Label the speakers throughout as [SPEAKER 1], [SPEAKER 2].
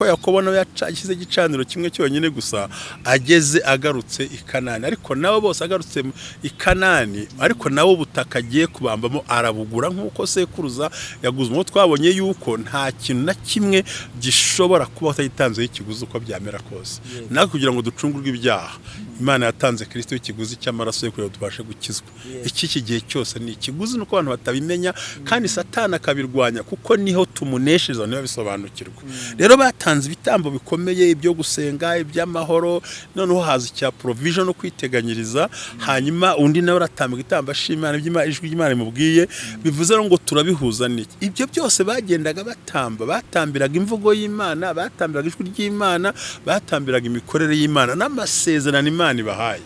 [SPEAKER 1] Ko Yakobo nawe yashyize igicaniro kimwe cyonyine gusa ageze agarutse i Kanani, ariko nabo bose agarutse i Kanani, ariko nabo ubutaka agiye kubambamo arabugura nk'uko sekuruza yaguze. Uwo twabonye yuko nta kintu na kimwe gishobora kuba utagitanzeho ikiguzi, uko byamera kose. Natwe kugira ngo ducungurwe ibyaha, Imana yatanze Kirisito ikiguzi cy'amaraso ye kugira ngo tubashe gukizwa. Iki gihe cyose ni ikiguzi, nuko abantu batabimenya kandi Satani akabirwanya, kuko niho tumuneshereza niba bisobanukirwa. Rero batanze ibitambo bikomeye, ibyo gusenga, iby'amahoro, noneho haza icya provision no kwiteganyiriza. Hanyuma undi nawe aratamba igitambo ashima Imana, ijwi ry'Imana rimubwiye. Bivuze ngo turabihuza n'iki? Ibyo byose bagendaga batamba, batambiraga imvugo y'Imana, batambiraga ijwi ry'Imana, batambiraga imikorere y'Imana n'amasezerano Imana ibahaye.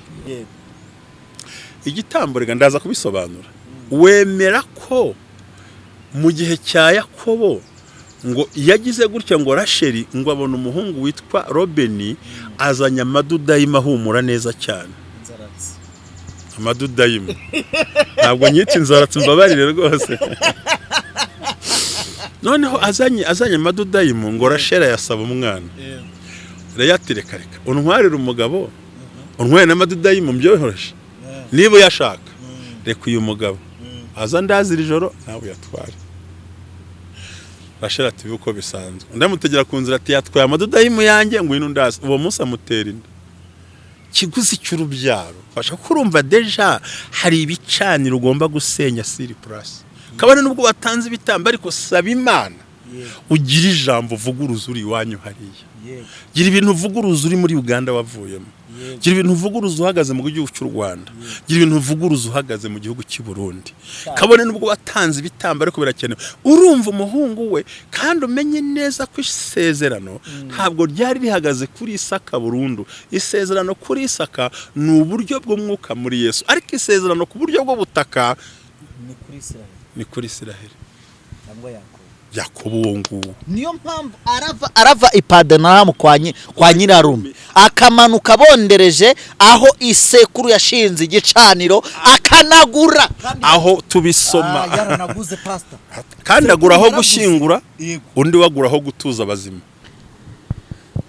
[SPEAKER 1] Igitambo, reka ndaza kubisobanura. Wemera ko mu gihe cya Yakobo ngo yagize gutya, ngo Rasheli ngo abona umuhungu witwa Robeni azanye amadudayimu ahumura neza cyane? Amadudayimu, ntabwo nyita inzaratsi, mbabarire rwose. Noneho azanye amadudayimu, ngo Rasheli ayasaba umwana. Leya ati: "Reka reka, untwarire umugabo, untware n'amadudayimu, mbyoroheje. Niba uyashaka, reka uyu mugabo aza ndazira ijoro, nawe uyatware." Rasheli ati: "Uko bisanzwe." Undi amutegera ku nzira ati: "Yatwaye amadudayimu yanjye, ngwino undaze." Uwo munsi amutera inda, kiguzi cy'urubyaro. Fasha kurumva, déjà hari ibicaniro ugomba gusenya sur place, kabone nubwo watanze ibitambo, ariko saba Imana ugira ijambo uvuguruza uri iwanyu hariya. Gira ibintu uvuguruza uri muri Uganda wavuyemo. Gira ibintu uvuguruza uhagaze mu gihugu cy'u Rwanda. Gira ibintu uvuguruza uhagaze mu gihugu cy'i Burundi, kabone nubwo watanze ibitambo, ariko birakenewe. Urumva umuhungu we, kandi umenye neza ko isezerano ntabwo ryari rihagaze kuri Isaka burundu. Isezerano kuri Isaka ni uburyo bw'umwuka muri Yesu, ariko isezerano ku buryo bw'ubutaka
[SPEAKER 2] ni kuri Israel
[SPEAKER 1] ni kuri Isiraheli
[SPEAKER 2] cyangwa Yakobo.
[SPEAKER 1] Yakobo uwo nguwo.
[SPEAKER 2] Niyo mpamvu arava i Padanaramu kwa nyirarume, akamanuka abondereje aho isekuru yashinze igicaniro, akanagura.
[SPEAKER 1] Aho tubisoma.
[SPEAKER 2] Ah, yaranaguze, pastor.
[SPEAKER 1] Kandi agura aho
[SPEAKER 2] Yaraguze.
[SPEAKER 1] gushyingura, undi wagura aho gutuza abazima.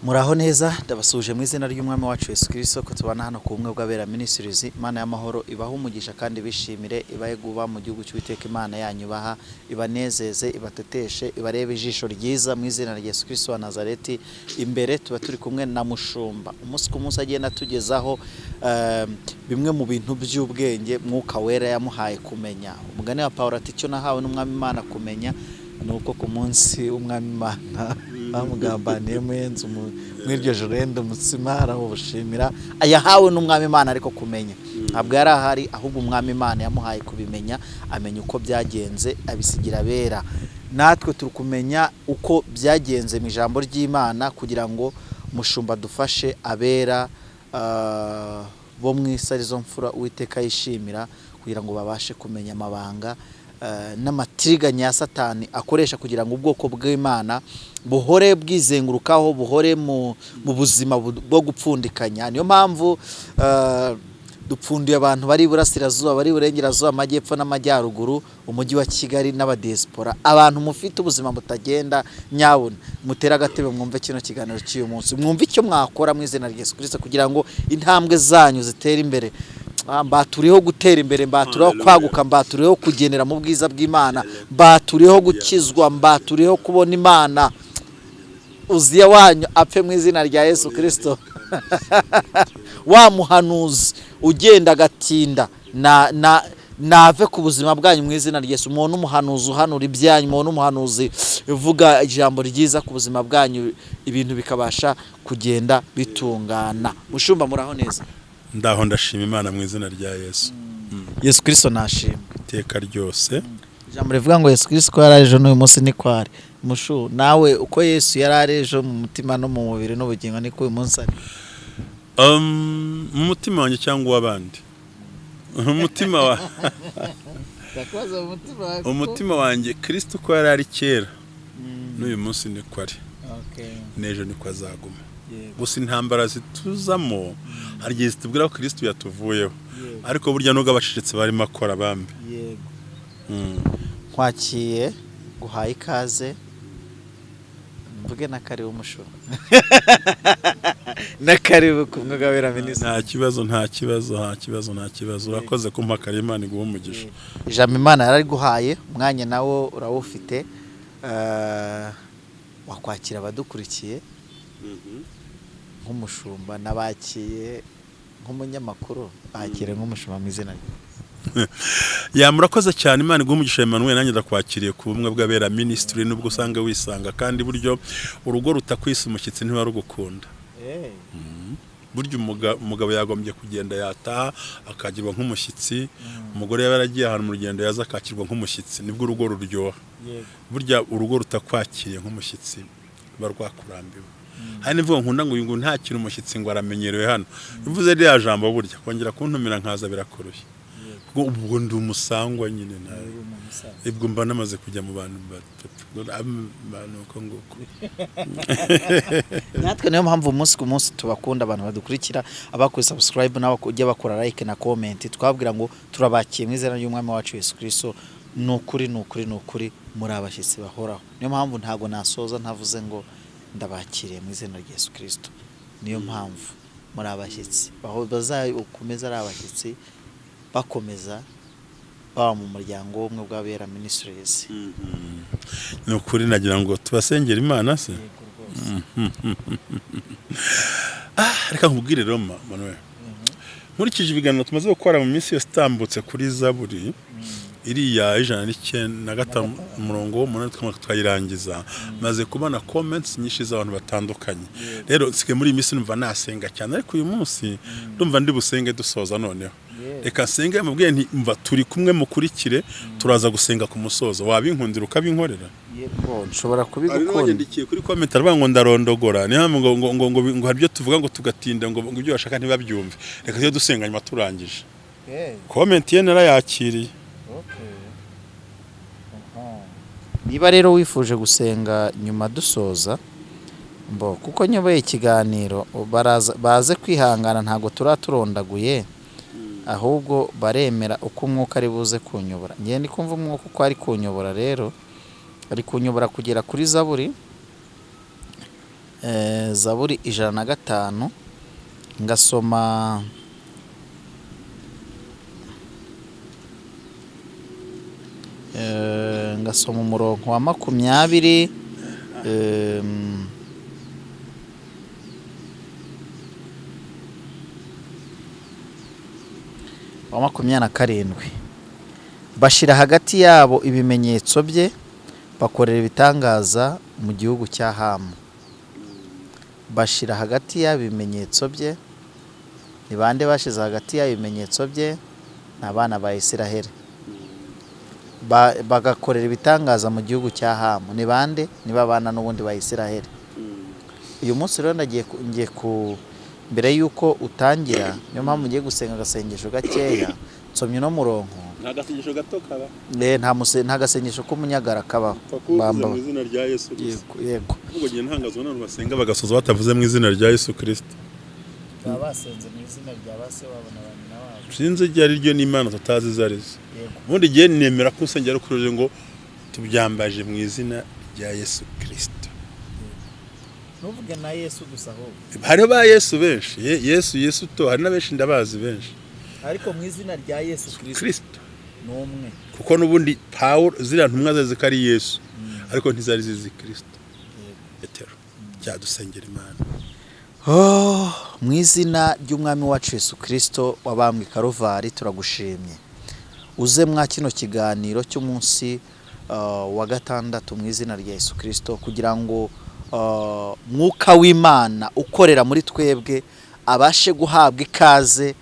[SPEAKER 2] Muraho neza, ndabasuhuje mu izina ry'Umwami wacu Yesu Kirisito, ko tubana hano ku Bumwe bw'Abera Ministries. Imana y'amahoro ibahe umugisha kandi bishimire, ibahe guba mu gihugu cy'Uwiteka Imana yanyu, ibaha, ibanezeze, ibateteshe, ibarebe ijisho ryiza mu izina rya Yesu Kirisito wa Nazareti. Imbere tuba turi kumwe na mushumba, umunsi ku munsi agenda atugezaho bimwe mu bintu by'ubwenge Mwuka Wera yamuhaye kumenya. Umugani wa Pawulo ati: "Icyo nahawe n'Umwami Imana kumenya ni uko ku munsi w'Umwami Imana bamugambaniye muyenze muri iryo joro yenda umutsima arawushimira." Yahawe n'Umwami Imana, ariko kumenya ntabwo yari ahari, ahubwo Umwami Imana yamuhaye kubimenya, amenya uko byagenze, abisigira abera. Natwe turi kumenya uko byagenze mu ijambo ry'Imana kugira ngo mushumba dufashe abera bo mu isi, arizo mfura Uwiteka yishimira, kugira ngo babashe kumenya amabanga n'amatiriganya ya Satani akoresha kugira ngo ubwoko bw'Imana buhore bwizengurukaho, buhore mu buzima bwo gupfundikanya. Niyo mpamvu dupfundiye abantu bari iburasirazuba, bari iburengerazuba, amajyepfo n'amajyaruguru, umujyi wa Kigali n'abadiyesipora. Abantu mufite ubuzima butagenda, nyabuna mutere agatebe mwumve kino kiganiro cy'uyu munsi, mwumve icyo mwakora mu izina rya Yesu Kirisito kugira ngo intambwe zanyu zitere imbere. Mbaturiyeho gutera imbere, mbaturiyeho
[SPEAKER 1] Hallelujah.
[SPEAKER 2] kwaguka, mbaturiyeho kugendera mu bwiza bw'Imana, mbaturiyeho gukizwa, mbaturiyeho kubona Imana. Uziya wanyu apfe mu izina rya Yesu Kirisito. Wa muhanuzi ugenda agatinda na nave ku buzima bwanyu mu izina rya Yesu. Umuntu umuhanuzi uhanura ibyanyu, umuntu umuhanuzi uvuga ijambo ryiza ku buzima bwanyu, ibintu bikabasha kugenda bitungana. Mushumba, muraho neza?
[SPEAKER 1] Ndaho, ndashima Imana mu izina rya Yesu.
[SPEAKER 2] Yesu Kirisito nashimwe.
[SPEAKER 1] Iteka ryose.
[SPEAKER 2] Ijambo rivuga ngo Yesu Kirisito ko yari ari ejo n'uyu munsi niko ari. Mushu, nawe uko Yesu yari ari ejo mu mutima no mu mubiri n'ubugingo, niko uyu munsi ari?
[SPEAKER 1] Mu mutima wanjye cyangwa uw'abandi? Umutima wa umutima wanjye, Kirisito uko yari ari kera n'uyu munsi niko ari, n'ejo niko azaguma. Gusa intambara zituzamo hari igihe zitubwira ko Kirisito yatuvuyeho, ariko burya nubwo abacecetse barimo akora bambi.
[SPEAKER 2] Nkwakiye, guhaye ikaze. Mva Mvuge na karibu mushumba, na karibu ku Bumwe bw'Abera Ministries.
[SPEAKER 1] Nta kibazo, nta kibazo, nta kibazo, nta kibazo. Urakoze kumpa karibu, Imana iguhe umugisha.
[SPEAKER 2] Ijambo Imana yarariguhaye, umwanya nawo urawufite. Wakwakira abadukurikiye nk'umushumba, n'abakiye nk'umunyamakuru, bakire nk'umushumba mu izina rye.
[SPEAKER 1] Ya, murakoze cyane, Imana iguhe umugisha Emmanuel. Nanjye ndakwakiriye ku Bumwe bw'Abera Ministry, nubwo usanga wisanga, kandi buryo urugo rutakwisa umushyitsi ntiba rugukunda. Burya umugabo yagombye kugenda, yataha akakirwa nk'umushyitsi. Umugore yaba yaragiye ahantu mu rugendo, yaza akakirwa nk'umushyitsi, nibwo urugo ruryoha. Burya urugo rutakwakiriye nk'umushyitsi ruba rwakurambiwe. Hari n'imvugo nkunda ngo uyu ngo ntakiri umushyitsi, ngo aramenyerewe hano. Bivuze ririya jambo, burya kongera kuntumira nkaza birakurushya. Ubwo ndi umusangwa nyine nawe, ubwo mba namaze kujya mu bantu batatu, uko nguko.
[SPEAKER 2] Natwe niyo mpamvu umunsi ku munsi tubakunda, abantu badukurikira, abakoze subscribe n'abajya bakora like na comment, twabwira ngo turabakiye mu izina ry'Umwami wacu Yesu Kristo. Ni ukuri, ni ukuri, ni ukuri, muri abashyitsi bahoraho. Niyo mpamvu ntabwo nasoza ntavuze ngo ndabakiriye mu izina rya Yesu Kristo. Niyo mpamvu muri abashyitsi bazakomeza ari abashyitsi, bakomeza baba mu muryango w'Ubumwe bw'Abera Ministries.
[SPEAKER 1] Ni ukuri, nagira ngo tubasengere Imana se. Ah, reka nkubwire rero Manuel, nkurikije ibiganiro tumaze gukora mu minsi yose itambutse kuri Zaburi iriya 195 umurongo w'8, tukayirangiza, maze kubona comments nyinshi z'abantu batandukanye. Rero nsigaye muri iyi minsi numva nasenga cyane, ariko uyu munsi ndumva ndi busenge dusoza. Noneho reka nsenge, mubwiye nti mva turi kumwe, mukurikire, turaza gusenga ku musozo. Wabinkundira ukabinkorera?
[SPEAKER 2] Yego, nshobora
[SPEAKER 1] Hari
[SPEAKER 2] kubigukunda.
[SPEAKER 1] n'uwanyandikiye kuri comment aravuga ngo ndarondogora, niyo mpamvu ngo hari ibyo tuvuga ngo tugatinda, ngo ibyo bashaka ntibabyumve. Reka tujye dusenga nyuma turangije. Comment ye narayakiriye.
[SPEAKER 2] Niba rero wifuje gusenga nyuma dusoza, mbo kuko nyoboye ikiganiro, baraza baze kwihangana, ntabwo turaturondaguye, ahubwo baremera uko umwuka ari buze kunyobora. Ngiye ndi kumva umwuka uko ari kunyobora. Rero ari kunyobora kugera kuri Zaburi 105, ngasoma umurongo wa 20. Wa 27: bashyira hagati yabo ibimenyetso bye, bakorera ibitangaza mu gihugu cya Hamu. Bashyira hagati yabo ibimenyetso bye. Ni bande bashyize hagati yabo ibimenyetso bye? Ni abana ba Isiraheli. Bagakorera ibitangaza mu gihugu cya Hamu, ni bande? Ni babana n'ubundi ba Isiraheli. Uyu munsi rero ndagiye ngiye ku mbere y'uko utangira, niyo mpamvu ngiye gusenga agasengesho gakeya, nsomye uno murongo.
[SPEAKER 1] Nta gasengesho gato kaba.
[SPEAKER 2] Nta gasengesho k'umunyagara kabaho.
[SPEAKER 1] Pfa kuvuze
[SPEAKER 2] Bamba.
[SPEAKER 1] mu izina rya Yesu gusa.
[SPEAKER 2] Yego, yego.
[SPEAKER 1] Ubwo ngiye ntangazwa n'abantu basenga bagasoza batavuze mu izina rya Yesu Kristo.
[SPEAKER 2] Baba basenze mu izina rya ba se wabo na ba nyina wabo.
[SPEAKER 1] Sinzi iryo ari ryo n'Imana tutazi izo ari zo.
[SPEAKER 2] Yego.
[SPEAKER 1] Ubundi igihe nemera ko usengera kuri ngo tubyambaje mu izina rya Yesu Kristo.
[SPEAKER 2] Ntuvuge na Yesu gusa ahubwo.
[SPEAKER 1] Hariho ba Yesu benshi. Yesu, Yesu to, hari na benshi ndabazi benshi.
[SPEAKER 2] Ariko mu izina rya Yesu Kristo.
[SPEAKER 1] Kristo.
[SPEAKER 2] Ni umwe.
[SPEAKER 1] Kuko n'ubundi Pawulo ziriya ntumwa zazi ko ari Yesu, ariko ntizari zizi Kristo. Petero cyadusengera Imana.
[SPEAKER 2] Oh, mu izina ry'Umwami wacu Yesu Kristo wabambwe i Karuvari, turagushimye. Uze mwa kino kiganiro cy'umunsi wa gatandatu mu izina rya Yesu Kristo, kugira ngo Mwuka w'Imana ukorera muri twebwe abashe guhabwa ikaze.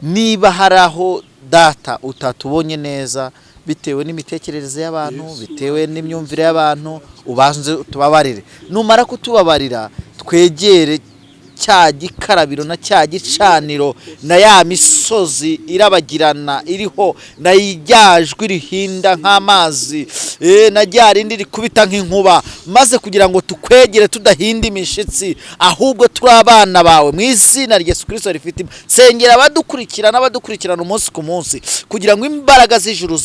[SPEAKER 2] Niba hari aho Data utatubonye neza bitewe n'imitekerereze y'abantu, bitewe n'imyumvire y'abantu, ubanze utubabarire. Numara kutubabarira, twegere Cya gikarabiro na cya gicaniro na ya misozi irabagirana iriho na rya jwi rihinda nk'amazi, na rya rindi rikubita nk'inkuba, maze kugira ngo tukwegere tudahinda imishitsi, ahubwo turi abana bawe mu izina rya Yesu Kristo rifite. Nsengera abadukurikira n'abadukurikirana umunsi ku munsi kugira ngo imbaraga z'ijuru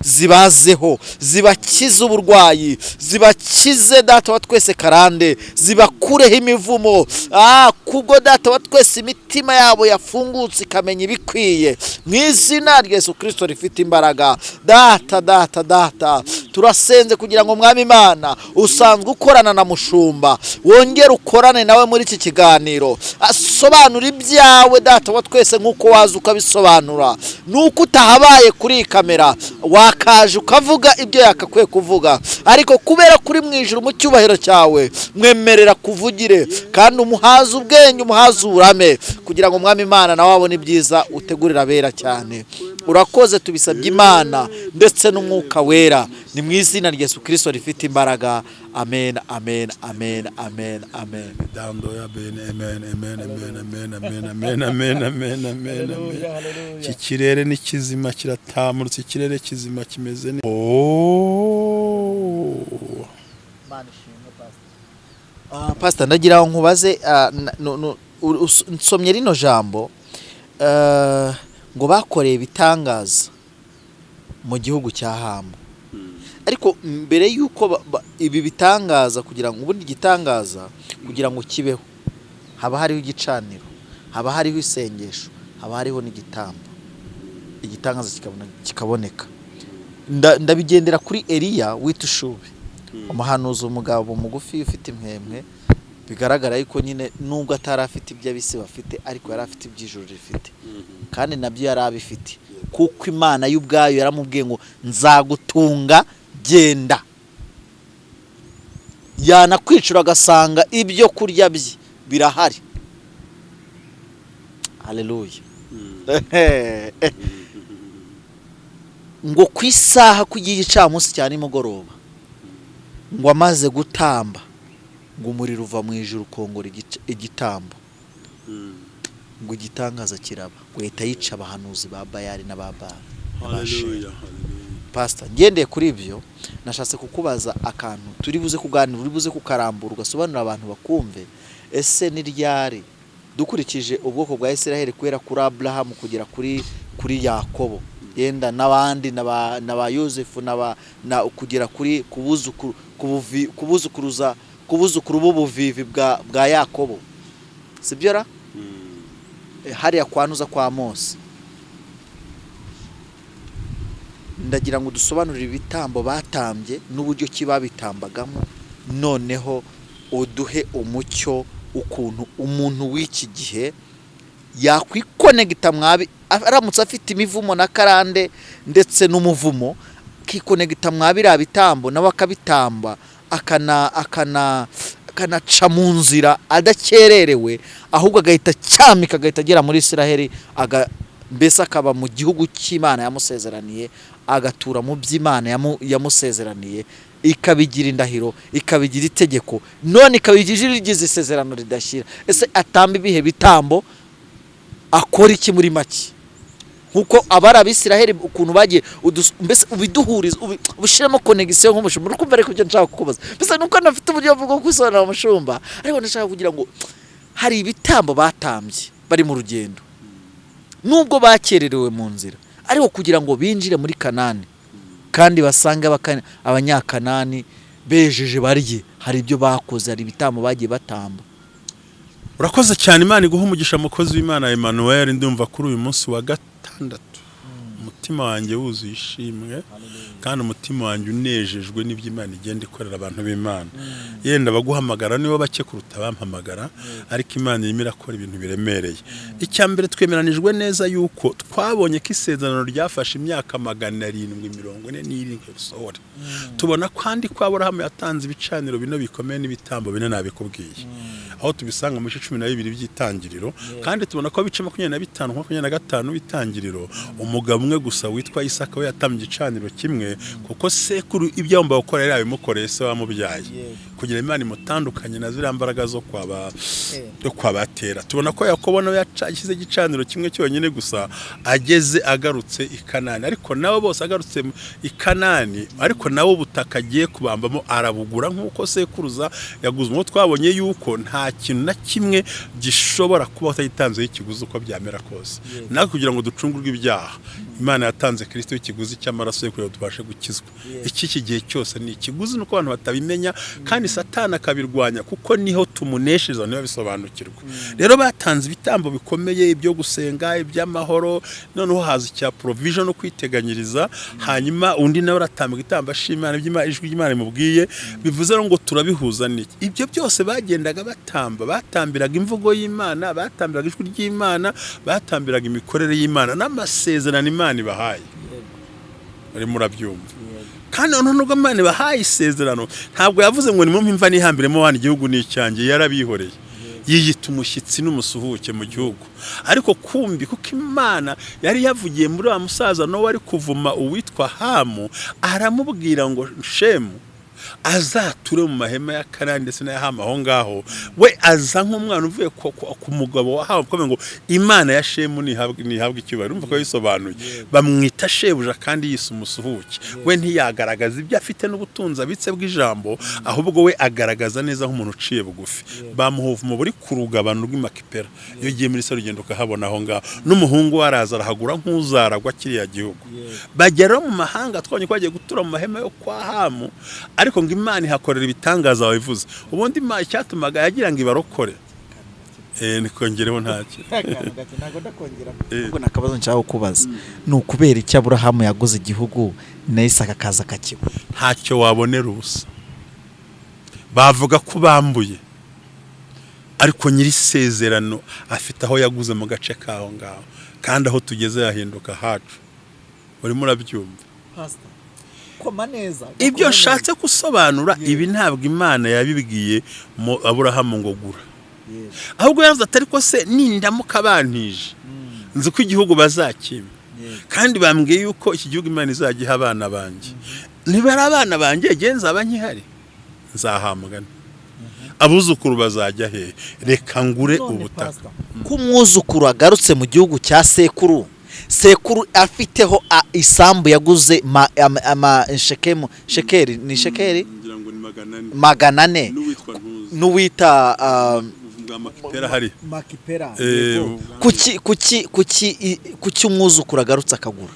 [SPEAKER 2] zibazeho, zibakize uburwayi, zibakize, Data wa twese, karande, zibakureho imivumo, kubwo, Data wa twese, imitima yabo yafungutse ikamenya ibikwiye mu izina rya Yesu Kristo rifite imbaraga. Data, Data, Data, turasenze kugira ngo, Mwami Imana, usanzwe ukorana na mushumba, wongere ukorane nawe muri iki kiganiro, asobanura ibyawe, Data wa twese, nk'uko waza ukabisobanura. Nuko utahabaye kuri iyi kamera, wakaje ukavuga ibyo yakakwiye kuvuga, ariko kubera kuri mu ijuru mu cyubahiro cyawe, mwemerera kuvugire kandi umuhaze ubwenge, umuhaze uburame, kugira ngo, Mwami Imana, nawe abone ibyiza utegurira abera cyane. Urakoze, tubisabye Imana ndetse n'Umwuka Wera, ni mu izina rya Yesu Kirisito rifite imbaraga. Amen, amen, amen, amen, amen.
[SPEAKER 1] Dando ya bene. Amen, amen, amen, amen, amen, amen, amen, amen, amen, amen. Iki kirere ni kizima, kiratamurutse, ikirere kizima kimeze neza. Oh.
[SPEAKER 2] Pastor, ndagira ngo nkubaze, nsomye rino jambo, ngo bakoreye ibitangaza mu gihugu cya Hamu. Ariko mbere y'uko ibi bitangaza, kugira ngo ubundi igitangaza kugira ngo kibeho, haba hariho igicaniro, haba hariho isengesho, haba hariho n'igitambo, igitangaza kikaboneka. Ndabigendera kuri Eliya w'itushubi, umuhanuzi, umugabo mugufi ufite impwempwe, bigaragara yuko nyine nubwo atari afite ibyo abisi bafite, ariko yari afite iby'ijuru rifite, kandi nabyo yari abifite kuko Imana y'ubwayo yaramubwiye ngo: "Nzagutunga, genda." Yanakwicura agasanga ibyo kurya bye birahari. Haleluya! Ngo ku isaha ku gicamunsi cya nimugoroba, ngo amaze gutamba, ngo umuriro uva mu ijuru ukongora igitambo, ngo igitangaza kiraba, ngo ahita yica abahanuzi ba Bayali n'aba Bali n'aba Sheri.
[SPEAKER 1] Hallelujah, hallelujah.
[SPEAKER 2] Pastor, ngendeye kuri ibyo, nashatse kukubaza akantu turi buze kuganira, uri buze kukarambura ugasobanurira abantu bakumve. Ese ni ryari, dukurikije ubwoko bwa Isiraheli guhera kuri Aburahamu kugera kuri Yakobo, yenda n'abandi na ba Yosefu na kugera kuri kubuzukuru kubuzukuruza kubuzukuru b'ubuvivi bwa Yakobo, sibyo ra? Hariya kwa Nuza, kwa Mose, ndagira ngo dusobanurire ibitambo batambye n'uburyo ki babitambagamo, noneho uduhe umucyo ukuntu umuntu w'iki gihe yakwikonegita mwabi, aramutse afite imivumo na karande ndetse n'umuvumo, akikonegita mwa biriya bitambo, nawe akabitamba, akana akana akanaca mu nzira adakererewe, ahubwo agahita acyamika, agahita agera muri Isiraheli, mbese akaba mu gihugu cy'Imana yamusezeraniye, agatura mu by'Imana yamusezeraniye, ikabigira indahiro, ikabigira itegeko, none ikabigira igize isezerano ridashyira. Ese atamba ibihe bitambo? Akora iki muri make, nkuko abari Abisiraheli ukuntu bagiye mbese ubiduhuriza, ubishyiremo connexion nk'umushumba? Uri kumva? Ariko ibyo nshaka kukubaza mbese nuko nafite uburyo bwo kwisobanura umushumba, ariko ndashaka kugira ngo hari ibitambo batambye bari mu rugendo, nubwo bakererewe mu nzira, ariko kugira ngo binjire muri Kanani kandi basange Abanyakanani bejeje barye, hari ibyo bakoze, hari ibitambo bagiye batamba.
[SPEAKER 1] Urakoze cyane, Imana iguha umugisha, mukozi w'Imana Emmanuel. Ndumva kuri uyu munsi wa gatandatu umutima wanjye wuzuye ishimwe, kandi umutima wanjye unejejwe n'ibyo Imana igenda ikorera abantu b'Imana. Yenda abaguhamagara nibo bake kuruta abampamagara, ariko Imana irimo irakora ibintu biremereye. Icya mbere, twemeranijwe neza yuko twabonye ko isezerano ryafashe imyaka 747 risohora. Tubona kandi ko Aburahamu yatanze ibicaniro bine bikomeye n'ibitambo bine, nabikubwiye aho tubisanga mu bice 12 by'Itangiriro. Kandi tubona ko bice 25, 25 b'Itangiriro, umugabo umwe gusa. gusa witwa Isaka we yatambye igicaniro kimwe, kuko sekuru ibyo yagombaga gukora yari yabimukoreye se wamubyaye, kugira Imana imutandukanye na ziriya mbaraga zo kwa batera. Tubona ko Yakobo nawe yashyize igicaniro kimwe cyonyine gusa ageze agarutse i Kanani, ariko nabo bose agarutse i Kanani, ariko nawe ubutaka agiye kubambamo arabugura nk'uko sekuruza yaguze. Umwo twabonye yuko nta kintu na kimwe gishobora kuba utagitanzeho ikiguzi, uko byamera kose. Natwe kugira ngo ducungurwe ibyaha, Imana yatanze Kirisito ikiguzi cy'amaraso ye kugira ngo tubashe gukizwa. Iki gihe cyose ni ikiguzi, nuko abantu batabimenya kandi Satani akabirwanya, kuko niho tumuneshereza ntibabisobanukirwe. Rero batanze ibitambo bikomeye, ibyo gusenga, iby'amahoro, noneho haza icya provision no kwiteganyiriza. Hanyuma undi nawe aratamba igitambo ashima Imana, ijwi ry'Imana rimubwiye. Bivuze rero ngo turabihuza n'iki? Ibyo byose bagendaga batamba, batambiraga imvugo y'Imana, batambiraga ijwi ry'Imana, batambiraga imikorere y'Imana n'amasezerano Imana ibahaye. Urimo urabyumva? Kandi noneho nubwo Imana ibahaye isezerano, ntabwo yavuze ngo nimumpe imva nihambiremo wana, igihugu ni icyanjye. Yarabihoreye, yiyita umushyitsi n'umusuhuke mu gihugu. Ariko kumbi kuko Imana yari yavugiye muri wa musaza Nowa ari kuvuma uwitwa Hamu, aramubwira ngo Shemu azature mu mahema ya Kanani ndetse n'aya Hamu aho ngaho. We aza nk'umwana uvuye ku mugabo wa Hamu, ukomeye, ngo Imana ya Shemu ntihabwe icyubahiro. Urumva ko bisobanuye, bamwita shebuja kandi yise umusuhuke. We ntiyagaragaza ibyo afite n'ubutunzi abitse bw'ijambo, ahubwo we agaragaza neza nk'umuntu uciye bugufi. Bamuha ubuvumo buri ku rugabano rw'imakipera. Iyo ugiye muri Serugendo ukahabona aho ngaho. N'umuhungu we araza arahagura nk'uzaragwa kiriya gihugu. Bagera mu mahanga, twabonye ko bagiye gutura mu mahema yo kwa Hamu, ariko ngo Imana ihakorera ibitangaza. Wabivuze ubundi, Imana icyatumaga yagira ngo ibarokore. Nikongereho ntacyo.
[SPEAKER 2] Ntabwo ndakongera, ahubwo ni akabazo nshaka kukubaza: ni ukubera icyo Aburahamu yaguze igihugu na Isaka akaza akakigura?
[SPEAKER 1] Ntacyo wabonera ubusa. Bavuga ko bambuye, ariko nyiri isezerano afite aho yaguze mu gace k'aho ngaho, kandi aho tugeze yahinduka hacu. Urimo urabyumva?
[SPEAKER 2] Koma neza.
[SPEAKER 1] Ibyo nshatse gusobanura, ibi ntabwo Imana yabibwiye mu Aburahamu ngo gura, ahubwo yaravuze ati: "Ariko se nindamuka bantije, nzi ko igihugu bazakimpa, kandi bambwiye yuko iki gihugu Imana izajya iha abana banjye. Niba ari abana banjye, igihe nzaba nkihari nzahambwa, abuzukuru bazajya hehe? Reka ngure ubutaka."
[SPEAKER 2] Ko umwuzukuru agarutse mu gihugu cya sekuru, sekuru afiteho isambu yaguze ama shekemu, shekeri ni shekeri
[SPEAKER 1] Ngira ngo ni 400.
[SPEAKER 2] 400.
[SPEAKER 1] N'uwitwa ntuzi.
[SPEAKER 2] N'uwita
[SPEAKER 1] bwa Makipera hari.
[SPEAKER 2] Makipera. Kuki umwuzukuru agarutse akagura?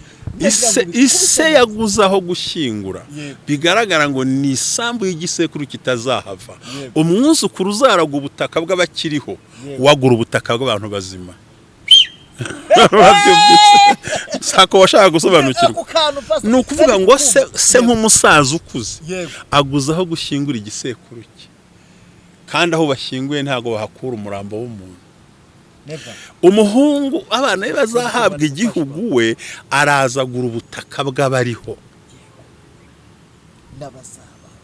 [SPEAKER 1] Ise yaguze aho gushyingura, bigaragara ngo ni isambu y'igisekuru kitazahava. Umwuzukuru uzaraga ubutaka bw'abakiriho, wagura ubutaka bw'abantu bazima. Urabyumvise? Sako washaka gusobanukirwa, ni ukuvuga ngo se nk'umusaza ukuze aguze aho gushyingura igisekuru cye, kandi aho bashyinguye ntabwo bahakura umurambo w'umuntu. Umuhungu, abana be bazahabwa igihugu, we araza agura ubutaka bw'abariho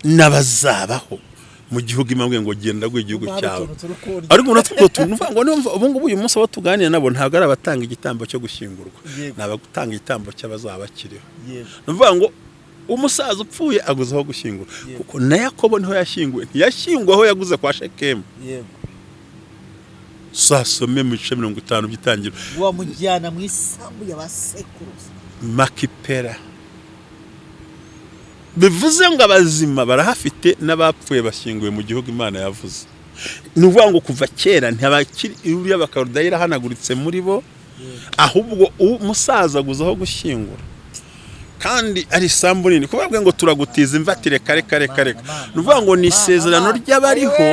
[SPEAKER 1] n'abazabaho mu gihugu. Imwe ngo genda guha igihugu cyawe, ariko natwe utwo tuntu uvuga ngo numva ubu ngubu uyu munsi abo tuganira nabo ntabwo ari abatanga igitambo cyo gushyingurwa, ni abatanga igitambo cy'abazaba bakiriho. Ni ukuvuga ngo umusaza upfuye aguze aho gushyingura, kuko na Yakobo niho yashyinguwe, ntiyashyinguwe aho yaguze kwa Shekemu. Sasome mu bice 50 by'Itangiro.
[SPEAKER 2] Wamujyana mu isambu ya ba sekuruza.
[SPEAKER 1] Makipera. Bivuze ngo abazima barahafite n'abapfuye bashyinguwe mu gihugu Imana yavuze. Ni ukuvuga ngo kuva kera ntibakiri uriya Bakarudaya irahanaguritse muri bo, ahubwo umusaza aguze aho gushyingura kandi ari isambu nini. Kuvuga ngo turagutiza imva, ati: "Reka, reka, reka, reka." Ni ukuvuga ngo ni isezerano ry'abariho.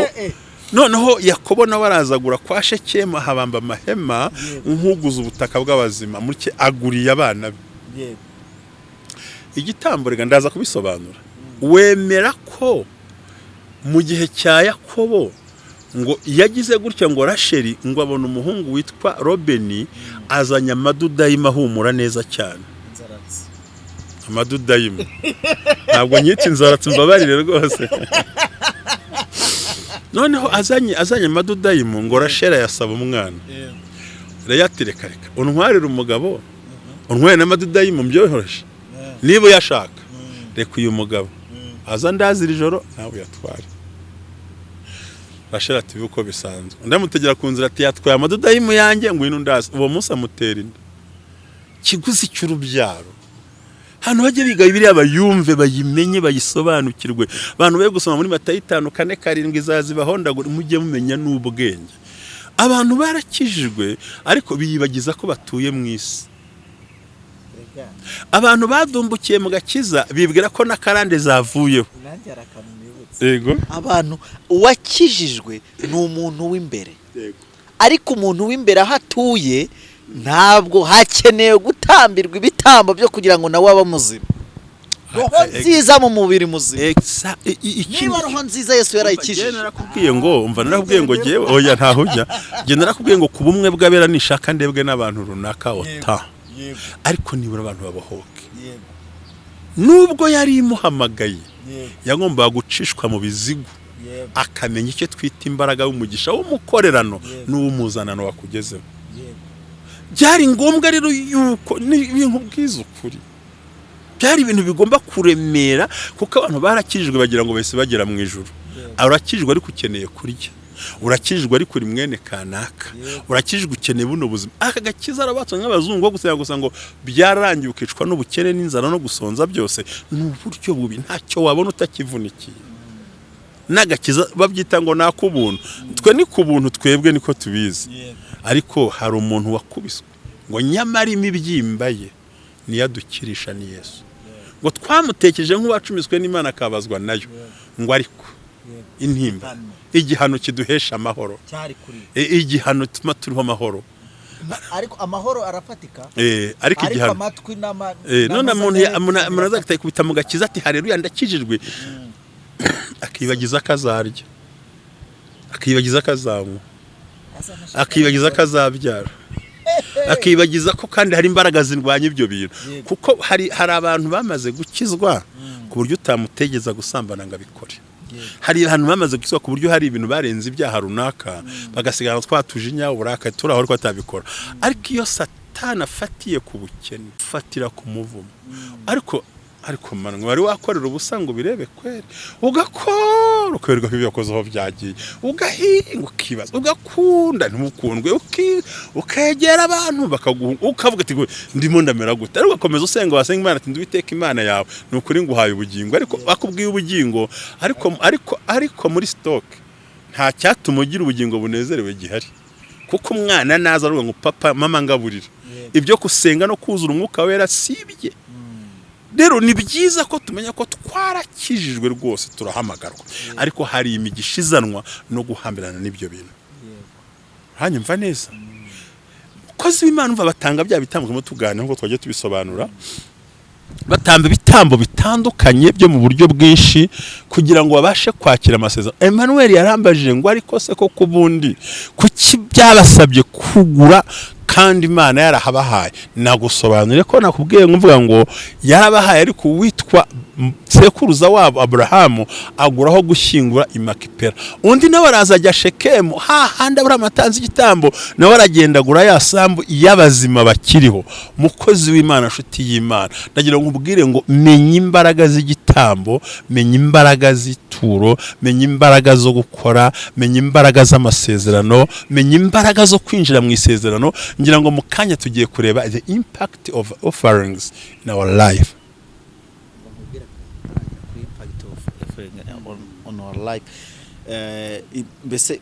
[SPEAKER 1] Noneho Yakobo nawe arazagura kwa Shekemu, ahabamba amahema nk'uguze ubutaka bw'abazima, muri aguriye abana be igitambo. Reka ndaza kubisobanura. Wemera ko mu gihe cya Yakobo ngo yagize gutya, ngo Rasheli ngo abona umuhungu witwa Robeni azanye amadudayima ahumura neza cyane. Amadudayima, ntabwo nyita inzaratsi, mbabarire rwose. Noneho azanye amadudayimu, ngo Rasheli ayasaba umwana. Leya ati: "Reka, reka, untwarire umugabo." Untwaye n'amadudayimu, mbyoroheje. Niba uyashaka, reka uyu mugabo aza ndazira ijoro, nawe uyatware. Rasheli ati: "Uko bisanzwe." Undi amutegera ku nzira ati: "Yatwaye amadudayimu yanjye, ngwino undaze." Uwo munsi amutera inda. Kiguzi cy'urubyaro. Hano bajye biga Bibiliya, bayumve, bayimenye, bayisobanukirwe. Abantu be gusoma muri Matayo 5:4-7, izazibahondagura. Mujye mumenya n'ubwenge. Abantu barakijijwe, ariko biyibagiza ko batuye mu isi. Abantu badumbukiye mu gakiza, bibwira ko n'akarande zavuyeho.
[SPEAKER 2] Nanjye hari akantu nibutse.
[SPEAKER 1] Yego.
[SPEAKER 2] Abantu, uwakijijwe ni umuntu w'imbere, ariko umuntu w'imbere aho atuye ntabwo hakenewe gutambirwa ibitambo byo kugira ngo nawe abe muzima. Roho nziza mu mubiri muzima. Niba roho nziza Yesu yarayikijije.
[SPEAKER 1] Njye narakubwiye ngo, umva, narakubwiye ngo jyewe, oya, ntaho ujya. Njye narakubwiye ngo ku bumwe bw'abera nishaka ndebwe n'abantu runaka ota, ariko nibura abantu babohoke. Nubwo yari imuhamagaye, yagombaga gucishwa mu bizigu, akamenya icyo twita imbaraga y'umugisha w'umukorerano n'uw'umuzanano wakugezeho. Byari ngombwa rero yuko ni ibintu bwiza ukuri, byari ibintu bigomba kuremera, kuko abantu barakijijwe bagira ngo bahise bagera mu ijuru. Urakijijwe ariko ukeneye kurya, urakijijwe ariko uri mwene kanaka, urakijijwe ukeneye buno buzima. Aka gakiza arabatse nk'abazungu bo gusenga gusa ngo byararangiye, ukicwa n'ubukene n'inzara no gusonza, byose ni uburyo bubi. Ntacyo wabona utakivunikiye. N'agakiza babyita ngo ni ak'ubuntu. Twe ni ku buntu, twebwe niko tubizi, ariko hari umuntu wakubiswe ngo nyamara imibyimba ye niyo adukirisha, ni Yesu. Ngo twamutekereje nk'uwacumiswe n'Imana akabazwa nayo, ngo ariko intimba, igihano kiduhesha amahoro
[SPEAKER 2] cyari kuri
[SPEAKER 1] Igihano tuma turiho amahoro.
[SPEAKER 2] Ariko amahoro arafatika.
[SPEAKER 1] Ariko igihano
[SPEAKER 2] amatwi n'ama
[SPEAKER 1] None umuntu umuntu azakubita mu gakiza ati: "Haleluya, ndakijijwe," akibagiza ko azarya, akibagiza ko azanywa, akibagiza ko azabyara, akibagiza ko kandi hari imbaraga zirwanya ibyo bintu. Kuko hari abantu bamaze gukizwa ku buryo utamutegeza gusambana ngo abikore. Hari abantu bamaze gukizwa ku buryo hari ibintu barenze, ibyaha runaka, bagasigara twa tujinya, uburakari turi aho, ariko atabikora. Ariko iyo Satani afatiye ku bukene, afatira ku muvumo, ariko manwa wari wakorera ubusa ngo ubirebe kweri, ugakora ukaberwa ko ibyo wakoze aho byagiye, ugahinga ukibaza, ugakunda ntukundwe, ukegera abantu bakaguha, ukavuga ati: "Ndimo ndamera gute?" Ariko ugakomeza usenga, wasenga Imana ati: "Nduwiteka Imana yawe, ni ukuri nguhaye ubugingo." Ariko akubwiye ubugingo, ariko muri stock nta cyatuma ugira ubugingo bunezerewe gihari, kuko umwana naza avuga ngo: "Papa, mama, ngaburira," ibyo gusenga no kuzura Umwuka Wera sibye. Rero ni byiza ko tumenya ko twarakijijwe rwose, turahamagarwa, ariko hari imigisha izanwa no guhambirana n'ibyo bintu. Hanyumva neza, mukozi w'Imana, umva, batanga bya bitambo turimo tuganira nk'uko twagiye tubisobanura. Batamba ibitambo bitandukanye byo mu buryo bwinshi kugira ngo babashe kwakira amasezerano. Emmanuel yarambajije ngo: "Ariko se koko ubundi kuki byabasabye kugura kandi Imana yarahabahaye?" Nagusobanuriye ko nakubwiye ngo mvuga ngo yarabahaye, ariko uwitwa sekuruza wabo Aburahamu aguraho gushyingura i Makipela, undi nawe araza ajya Shekemu, hahandi Aburahamu atanze igitambo, nawe aragenda agura ya sambu y'abazima bakiriho. Mukozi w'Imana, nshuti y'Imana, ndagira ngo nkubwire ngo menya imbaraga z'igitambo, menya imbaraga z'ituro, menya imbaraga zo gukora, menya imbaraga z'amasezerano, menya imbaraga zo kwinjira mu isezerano. Ngira ngo mu kanya tugiye kureba the impact of offerings in our life.
[SPEAKER 2] Kuri impact of offering on our life, mbese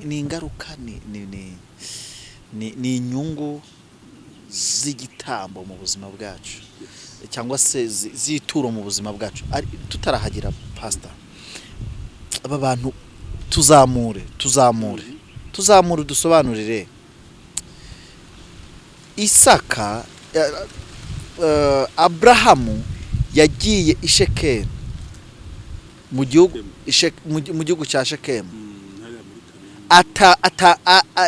[SPEAKER 2] ni ingaruka, ni inyungu z'igitambo mu buzima bwacu, cyangwa se z'ituro mu buzima bwacu. Tutarahagera, pastor, aba bantu tuzamure, dusobanurire. Isaka, Aburahamu yagiye i Shekemu, mu gihugu cya Shekemu, ata ata a, a,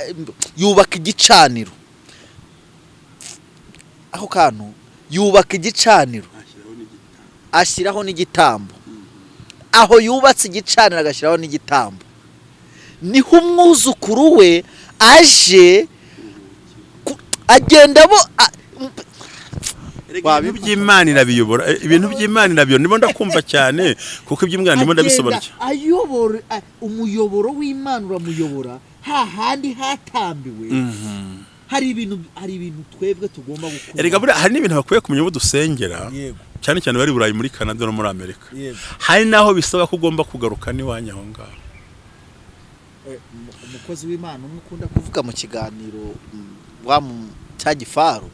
[SPEAKER 2] yubaka igicaniro. Ako kantu, yubaka igicaniro, ashyiraho n'igitambo. Aho yubatse igicaniro agashyiraho n'igitambo, niho umwuzukuru we aje agenda bo
[SPEAKER 1] Erega ibintu by'Imana irabiyobora, ibintu by'Imana irabiyobora. Ndimo ndakumva cyane, kuko iby'Imana ndimo ndabisobanukira.
[SPEAKER 3] Agenda ayobora, umuyoboro w'Imana uramuyobora hahandi hatambiwe. Hari ibintu twebwe tugomba gukura.
[SPEAKER 1] Erega buriya hari n'ibintu bakwiye kumenya ubu dusengera, cyane cyane bari i Burayi, muri Canada no muri Amerika. Hari n'aho bisaba ko ugomba kugaruka n'iwanyu aho ngaho.
[SPEAKER 2] Umukozi w'Imana umwe ukunda kuvuga mu kiganiro, wa cya gifaru,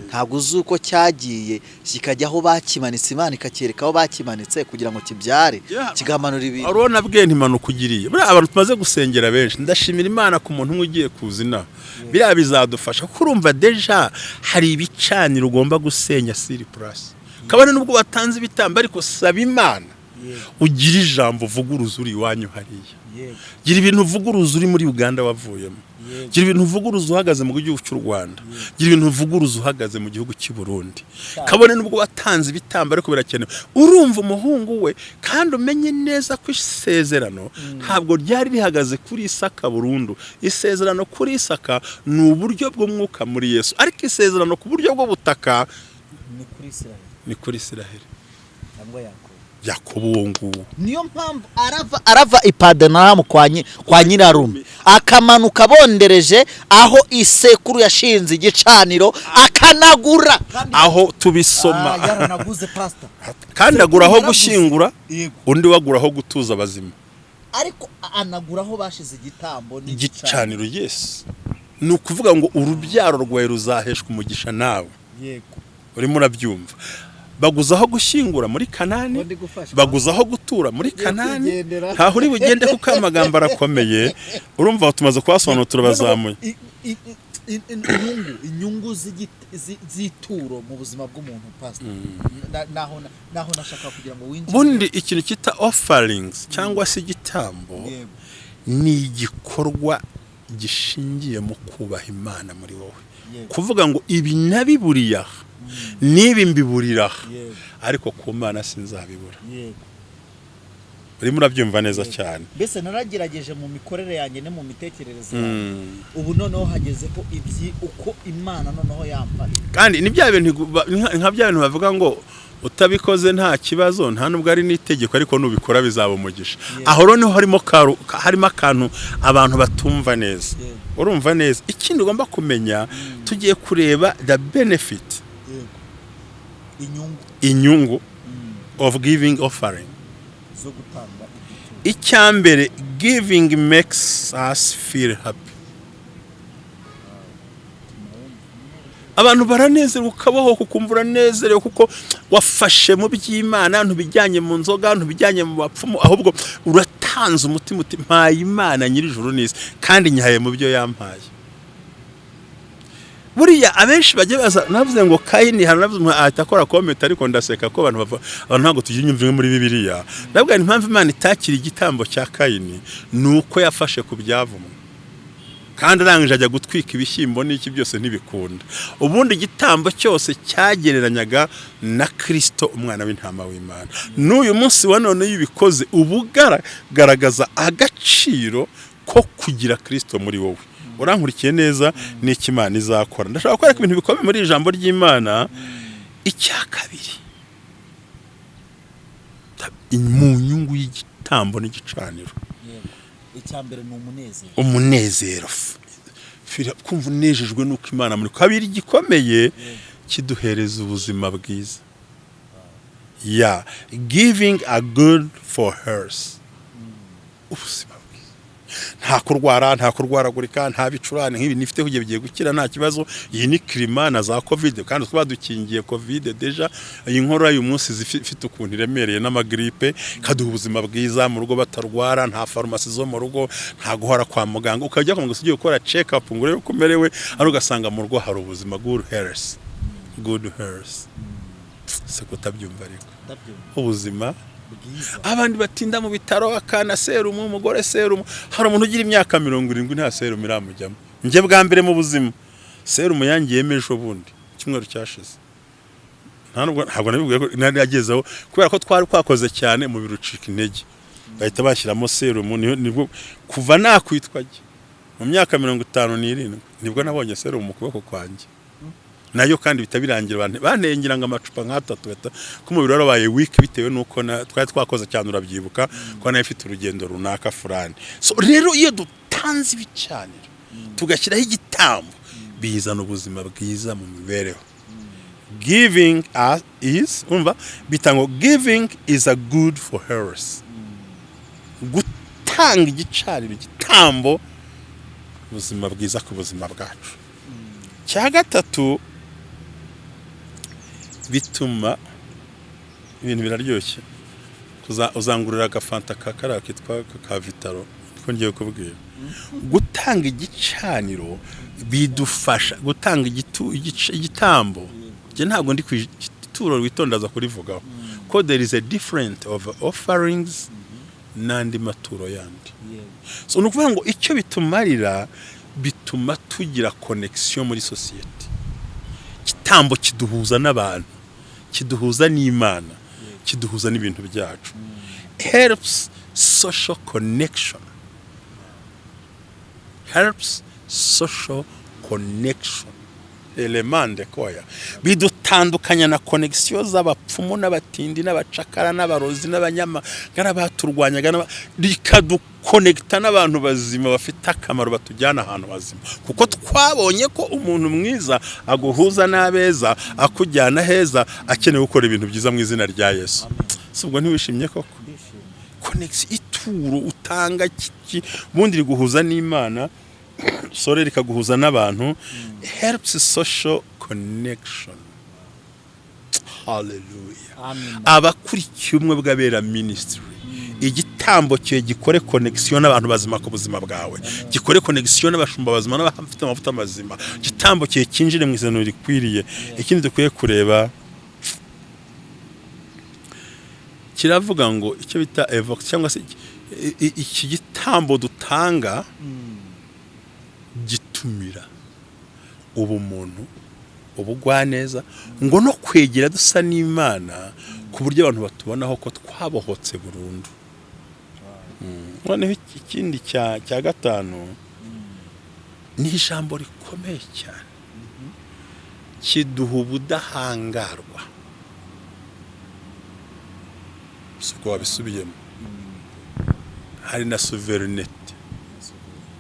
[SPEAKER 2] ntabwo uzi uko cyagiye kikajya aho bakimanitse, Imana ikacyereka aho bakimanitse kugira ngo kibyare, kigamanura ibintu.
[SPEAKER 1] Urabona bwe ntimanuka ugiriye. Buriya abantu tumaze gusengera benshi, ndashimira Imana ku muntu umwe ugiye kuza inaha, biriya bizadufasha, kuko urumva déjà hari ibicaniro ugomba gusenya sur place, kabone nubwo watanze ibitambo, ariko saba Imana ugire ijambo uvuguruza uri iwanyu hariya. Gira ibintu uvuguruza uri muri Uganda wavuyemo. Gira ibintu uvuguruza uhagaze mu gihugu cy'u Rwanda. Gira ibintu uvuguruza uhagaze mu gihugu cy'i Burundi, kabone nubwo watanze ibitambo, ariko birakenewe. Urumva umuhungu we, kandi umenye neza ko isezerano ntabwo ryari rihagaze kuri Isaka burundu. Isezerano kuri Isaka ni uburyo bw'umwuka muri Yesu, ariko isezerano ku buryo bw'ubutaka
[SPEAKER 2] ni kuri Israel,
[SPEAKER 1] ni kuri Isiraheli
[SPEAKER 2] cyangwa Yakobo.
[SPEAKER 1] Yakobo uwo nguwo.
[SPEAKER 2] Niyo mpamvu arava i Padanaramu kwa nyirarume, akamanuka bondereje aho isekuru yashinze igicaniro, akanagura.
[SPEAKER 1] Aho tubisoma.
[SPEAKER 3] Ah, yaranaguze, pastor.
[SPEAKER 1] Kandi agura aho
[SPEAKER 3] Yaraguze.
[SPEAKER 1] gushyingura, undi wagura aho gutuza abazima.
[SPEAKER 2] Ariko anagura aho bashize igitambo
[SPEAKER 1] igicaniro, yes. Ni ukuvuga ngo urubyaro rwawe ruzaheshwa umugisha nawe. Urimo urabyumva? Baguza aho gushyingura muri Kanani,
[SPEAKER 2] Ngo ndi gufashwa.
[SPEAKER 1] baguza aho gutura muri
[SPEAKER 2] Ngiye
[SPEAKER 1] Kanani.
[SPEAKER 2] kwigendera.
[SPEAKER 1] Ntaho uri bugende, kuko amagambo arakomeye. Urumva aho tumaze kuhasobanura, turabazamuye.
[SPEAKER 2] Inyungu z'ituro mu buzima bw'umuntu, pastor, naho nashaka kugira ngo winjire.
[SPEAKER 1] Ubundi ikintu cyita offerings cyangwa se igitambo ni igikorwa gishingiye mu kubaha Imana muri wowe, kuvuga ngo ibi nabiburiye aha, n'ibi mbiburira aha, ariko ku Mana sinzabibura. Urimo urabyumva neza cyane.
[SPEAKER 2] Mbese naragerageje mu mikorere yanjye no mu mitekerereze yanjye, ubu noneho hageze ko ibyi uko Imana noneho yamfasha.
[SPEAKER 1] Kandi ni bya bintu nka bya bintu bavuga ngo utabikoze nta kibazo, nta nubwo ari n'itegeko, ariko nubikora bizaba umugisha. Aho rero niho harimo akantu abantu batumva neza. Urumva neza, ikindi ugomba kumenya, tugiye kureba the benefit,
[SPEAKER 2] Yego, inyungu.
[SPEAKER 1] Inyungu of giving offering,
[SPEAKER 2] zo gutanga igituro.
[SPEAKER 1] Icya mbere, giving makes us feel happy. Abantu baranezerwa, ukabaho ukumva uranezerewe kuko wafashe mu by'Imana, ntubijyanye mu nzoga, ntubijyanye mu bapfumu, ahubwo uratanze umutima uti: "Mpaye Imana nyir'ijuru n'isi, kandi nyihaye mu byo yampaye." Buriya abenshi bajya baza, navuze ngo Kayini hano, navuze ngo ahita akora comment, ariko ndaseka ko abantu bava, abantu ntabwo tugira imyumvire imwe muri Bibiliya. Ndavuga nti impamvu Imana itakira igitambo cya Kayini ni uko yafashe ku byavumwe, kandi arangije ajya gutwika ibishyimbo n'iki byose ntibikunda. Ubundi igitambo cyose cyagereranyaga na Kirisito, umwana w'intama w'Imana. N'uyu munsi wa none iyo ubikoze, uba ugaragaza agaciro ko kugira Kirisito muri wowe. Urankurikiye neza? N'icyo Imana izakora, ndashaka kwereka ibintu bikomeye muri iri jambo ry'Imana. Icya kabiri, mu nyungu y'igitambo n'igicaniro,
[SPEAKER 2] Yego, icya mbere ni umunezero.
[SPEAKER 1] Umunezero, kumva unejejwe n'uko Imana muri. Kabiri igikomeye, kiduhereza ubuzima bwiza. Ya giving a good for health, ubuzima bwiza, nta kurwara, nta kurwaragurika, nta bicurane nk'ibi nifite kugiye bigiye gukira, nta kibazo. Iyi ni climat na za Covid, kandi twaba dukingiye Covid déjà. Iyi nkorora y'uyu munsi ifite ukuntu iremereye n'amagrippe, kaduha ubuzima bwiza mu rugo, batarwara, nta farumasi zo mu rugo, nta guhora kwa muganga, ukajya kwa muganga ugiye gukora check up ngo urebe uko umerewe, ariko ugasanga mu rugo hari ubuzima, good health, good health. Se kutabyumva ariko?
[SPEAKER 2] Ndabyumva.
[SPEAKER 1] Ubuzima
[SPEAKER 2] bwiza.
[SPEAKER 1] Abandi batinda mu bitaro, akana serumu, umugore serumu. Hari umuntu ugira imyaka 70 nta serumu iramujyamo. Njye bwa mbere mu buzima serumu yangiyemo ejo bundi, icyumweru cyashize. Nta nubwo, ntabwo nabibwiye ko nari yagezeho, kubera ko twari twakoze cyane, umubiri ucika intege, bahita bashyiramo serumu. Nibwo kuva nakwitwa jye mu myaka 57 nibwo nabonye serumu mu kuboko kwanjye. Nayo kandi bihita birangira. Abantu banteye, ngira ngo amacupa nk'atatu, ko umubiri warabaye weak bitewe n'uko twari twakoze cyane. Urabyibuka ko nayo ifite urugendo runaka furani. So rero iyo dutanze ibicaniro, tugashyiraho igitambo, bizana ubuzima bwiza mu mibereho. Giving us is, umva, bita ngo giving is a good for health. Gutanga igicaniro, igitambo, ubuzima bwiza ku buzima bwacu. Cya gatatu, bituma ibintu biraryoshye. Uzangurira agafanta ka kariya kitwa ka Vitalo ko ngiye kubwira. Gutanga igicaniro bidufasha gutanga igitambo. Njye ntabwo ndi ku ituro, witondaza kurivugaho, ko there is a different of offerings n'andi maturo yandi. So ni ukuvuga ngo icyo bitumarira, bituma tugira connection muri sosiyete. Igitambo kiduhuza n'abantu, kiduhuza n'Imana, kiduhuza n'ibintu byacu. Helps social connection, helps social connection elemande koya bidutandukanya na connection z'abapfumu n'abatindi n'abacakara n'abarozi n'abanyamagana baturwanyaga, rikadukonekita n'abantu bazima bafite akamaro, batujyana ahantu hazima, kuko twabonye ko umuntu mwiza aguhuza n'abeza, akujyana heza, akeneye gukora ibintu byiza mu izina rya Yesu. Si ubwo ntiwishimye koko? Connection, ituro utanga ubundi riguhuza n'Imana, sore, rikaguhuza n'abantu. Helps social connection. Hallelujah.
[SPEAKER 2] Amen.
[SPEAKER 1] Abakurikiye Ubumwe bw'Abera Ministry, igitambo cye gikore connection n'abantu bazima ku buzima bwawe, gikore connection n'abashumba bazima n'abafite amavuta mazima. Igitambo cye cyinjire mu isezerano rikwiriye. Ikindi dukwiye kureba, kiravuga ngo icyo bita evoke, cyangwa se iki gitambo dutanga gitumira ubumuntu, ubugwaneza, ngo no kwegera dusa n'Imana, ku buryo abantu batubonaho ko twabohotse burundu. Noneho ikindi cya gatanu ni ijambo rikomeye cyane: kiduha ubudahangarwa. Si ubwo wabisubiyemo? Hari na souveraineté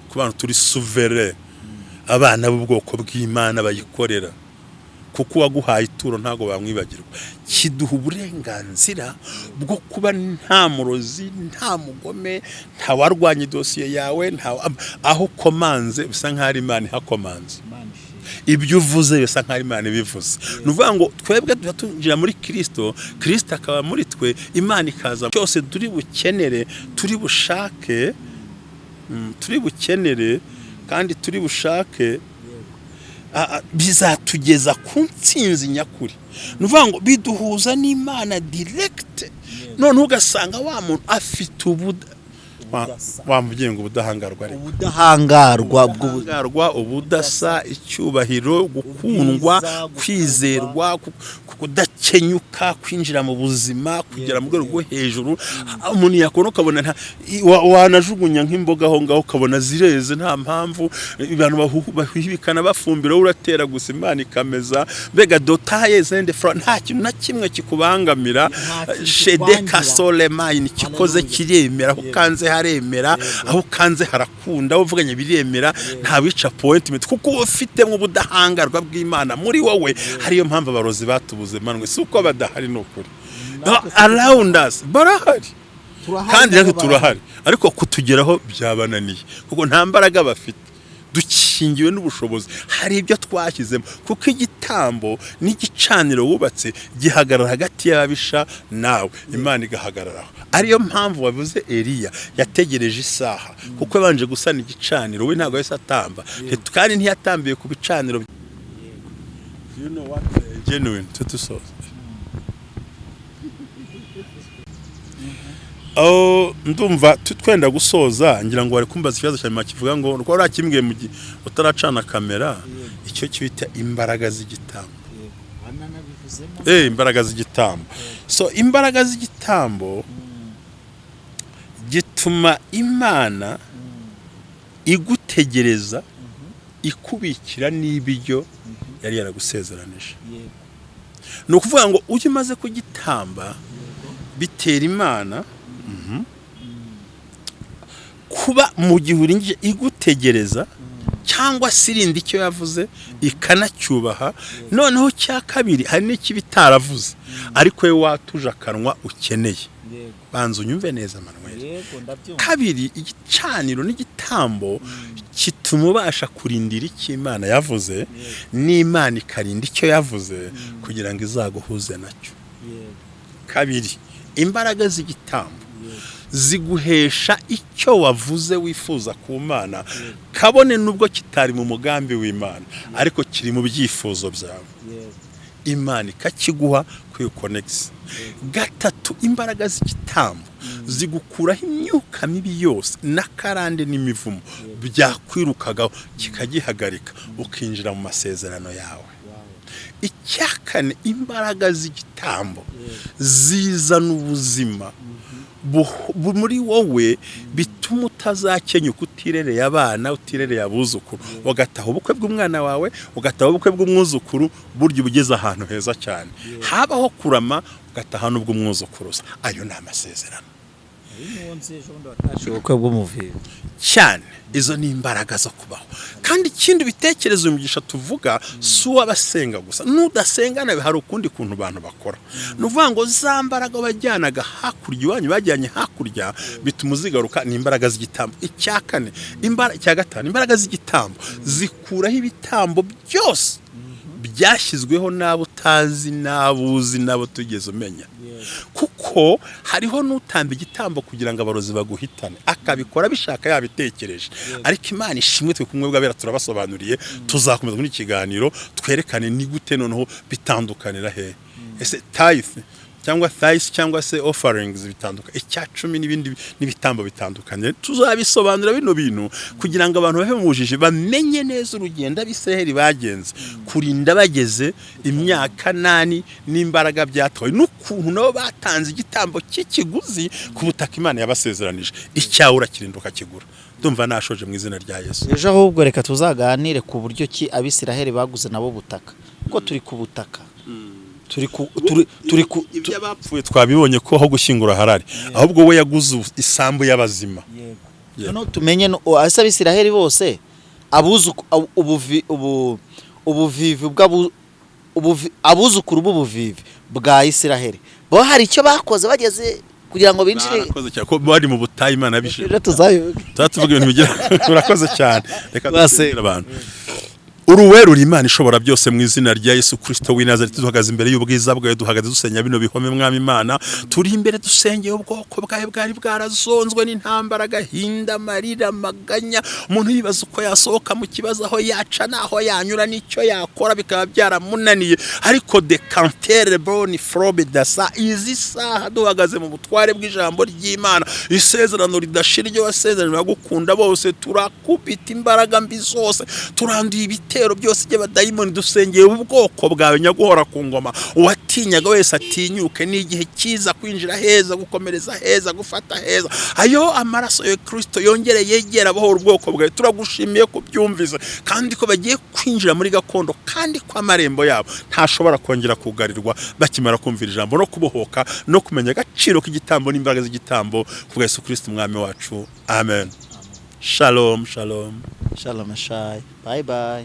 [SPEAKER 1] ku bantu turi souverain, abana b'ubwoko bw'Imana bayikorera, kuko uwaguhaye ituro ntabwo bamwibagirwa. Kiduha uburenganzira bwo kuba nta murozi, nta mugome, nta warwanya idosiye yawe, nta aho ukomanze bisa nk'aho ari Imana ihakomanze.
[SPEAKER 2] Imana ishimwe.
[SPEAKER 1] Ibyo uvuze bisa nk'aho Imana ibivuze. Ni ukuvuga ngo twebwe tuba tunjira muri Kirisito, Kirisito akaba muri twe, Imana ikaza. Cyose turi bukenere, turi bushake, turi bukenere kandi turi bushake, bizatugeza ku ntsinzi nyakuri. Ni ukuvuga ngo biduhuza n'Imana direct. Noneho ugasanga wa muntu afite
[SPEAKER 2] Ubudasa.
[SPEAKER 1] Wamubwiye ngo ubudahangarwa ariko
[SPEAKER 2] Ubudahangarwa bw'ubu
[SPEAKER 1] ubudahangarwa, ubudasa, icyubahiro, gukundwa,
[SPEAKER 2] Ubwiza, gukundwa.
[SPEAKER 1] kwizerwa, kudakenyuka, kwinjira mu buzima, kugera mu rwego rwo hejuru. Umuntu yakubona ukabona wanajugunya nk'imboga aho ngaho ukabona zireze, nta mpamvu abantu bahwibikana bafumbira, wowe uratera gusa Imana ikameza. Mbega dotaye zende fra, nta kintu na kimwe kikubangamira.
[SPEAKER 2] Nta kintu
[SPEAKER 1] Shedeka
[SPEAKER 2] kikwangira.
[SPEAKER 1] solemayini kikoze
[SPEAKER 2] Hallelujah.
[SPEAKER 1] kiremera, aho ukanze haremera, aho ukanze harakunda, aho uvuganye biremera, nta wica appointment, kuko uba ufitemo ubudahangarwa bw'Imana muri wowe. Ariyo mpamvu abarozi batubuze manwe, si uko badahari, ni ukuri around us barahari.
[SPEAKER 3] Turahari,
[SPEAKER 1] kandi
[SPEAKER 3] nabo
[SPEAKER 1] natwe turahari, ariko kutugeraho byabananiye kuko nta mbaraga bafite. Dukingiwe n'ubushobozi, hari ibyo twashyizemo, kuko igitambo n'igicaniro wubatse gihagarara hagati y'ababisha nawe, Imana igahagararaho. Ariyo mpamvu wavuze Eliya yategereje isaha, kuko yabanje gusana igicaniro. We ntabwo yahise atamba, kandi ntiyatambiye ku bicaniro. You know what, genuine tutusoza. Oh, ndumva twenda gusoza. Ngira ngo wari kumbaza ikibazo cya nyuma kivuga ngo uko warakimbwiye mu gihe utaracana kamera, icyo cyita imbaraga z'igitambo.
[SPEAKER 2] Wananabivuzemo.
[SPEAKER 1] Imbaraga z'igitambo. So imbaraga z'igitambo gituma Imana igutegereza, ikubikira n'ibyo. yari yaragusezeranije. Ni ukuvuga ngo ujye umaze kugitamba, bitera Imana kuba mu gihe uringije igutegereza, cyangwa se irinda icyo yavuze ikanacyubaha. Noneho cya kabiri, hari n'ikiba itaravuze ariko we watuje akanwa ukeneye. Banza unyumve neza, Manuel.
[SPEAKER 2] Yego, ndabyumva.
[SPEAKER 1] Kabiri, igicaniro n'igitambo kituma ubasha kurindira icyo Imana yavuze, n'Imana ikarinda icyo yavuze kugira ngo izaguhuze nacyo. Kabiri, imbaraga z'igitambo ziguhesha icyo wavuze wifuza ku Mana, kabone nubwo kitari mu mugambi w'Imana ariko kiri mu byifuzo byawe, Imana ikakiguha kuri konegisi. Gatatu, imbaraga z'igitambo zigukuraho imyuka mibi yose n'akarande n'imivumo byakwirukagaho, kikagihagarika, ukinjira mu masezerano yawe. Icya kane, imbaraga z'igitambo zizana ubuzima muri wowe, bituma utazakenyuka utirereye abana, utirereye abuzukuru, ugataha ubukwe bw'umwana wawe, ugataha ubukwe bw'umwuzukuru. Burya uba ugeze ahantu heza cyane, habaho kurama, ugataha n'ubw'umwuzukuruza. Ayo ni amasezerano.
[SPEAKER 2] Ubukwe bw'umuvivi.
[SPEAKER 1] Cyane, izo ni imbaraga zo kubaho. Kandi ikindi bitekerezo, umugisha tuvuga si uw'abasenga gusa, n'udasenga nawe hari ukundi kuntu abantu bakora. Ni ukuvuga ngo za mbaraga wajyanaga hakurya iwanyu, bajyanye hakurya, bituma uzigaruka, ni imbaraga z'igitambo. Icya kane, icya gatanu, imbaraga z'igitambo zikuraho ibitambo byose byashyizweho n'abo utazi, n'abo uzi, n'abo tugeze umenya, kuko hariho n'utamba igitambo kugira ngo abarozi baguhitane, akabikora bishaka, yabitekereje. Ariko Imana ishimwe, twe kumwe bw'abera turabasobanuriye. Tuzakomeza muri iki kiganiro twerekane ni gute noneho bitandukanira hehe. Ese tithe cyangwa tithes cyangwa se offerings bitandukanye, icya cumi n'ibindi n'ibitambo bitandukanye? Tuzabisobanura bino bintu kugira ngo abantu bave mu bujiji, bamenye neza urugendo Abisiraheli bagenze kurinda bageze imyaka nani, n'imbaraga byatowe, n'ukuntu nabo batanze igitambo cy'ikiguzi ku butaka Imana yabasezeranije. Icyawe urakirinda ukakigura. Ndumva nashoje mu izina rya Yesu.
[SPEAKER 2] Ejo ahubwo reka tuzaganire ku buryo ki Abisiraheli baguze nabo butaka, kuko turi ku butaka, turi ku
[SPEAKER 1] Iby'abapfuye twabibonye ko aho gushyingura harari, ahubwo we yaguze isambu y'abazima.
[SPEAKER 2] Noneho tumenye ese Abisiraheli bose ubuvi ubu ubuvivi bw'abu abuzukuru b'ubuvivi bwa Isiraheli bo hari icyo bakoze bageze kugira ngo binjire?
[SPEAKER 1] Barakoze cyane ko bari mu butayu, Imana yabishije.
[SPEAKER 2] Ejo tuzabivuge.
[SPEAKER 1] Tuba tuvuga ibintu bigira. Urakoze cyane, reka
[SPEAKER 2] Base.
[SPEAKER 1] dusengere abantu. Uruwera, uri Imana ishobora byose, mu izina rya Yesu Kristo w'i Nazareti duhagaze imbere y'ubwiza bwawe, duhagaze dusenya bino bihome. Mwami Imana, turi imbere dusengeye ubwoko bwawe bwari bwarazonzwe n'intambara, agahinda, amarira, amaganya, umuntu yibaza uko yasohoka mu kibazo, aho yaca n'aho yanyura n'icyo yakora bikaba byaramunaniye. Ariko de kantere boni frobe dasa, izi saha duhagaze mu butware bw'ijambo ry'Imana, isezerano ridashira iryo wasezerano bagukunda bose, turakubita imbaraga mbi zose, turanduye ibitero byose by'abadayimoni, dusengeye ubwoko bwawe. Nyaguhora ku ngoma, uwatinyaga wese atinyuke. Ni igihe cyiza kwinjira heza, gukomereza heza, gufata heza. Ayo amaraso ya Kristo yongere yegera abohora ubwoko bwawe. Turagushimiye kubyumvise kandi ko bagiye kwinjira muri gakondo, kandi ko amarembo yabo ntashobora kongera kugarirwa bakimara kumvira ijambo no kubohoka no kumenya agaciro k'igitambo n'imbaraga z'igitambo, ku bwa Yesu Kristo umwami wacu, amen. Shalom, shalom.
[SPEAKER 2] Shalom shai, bye bye.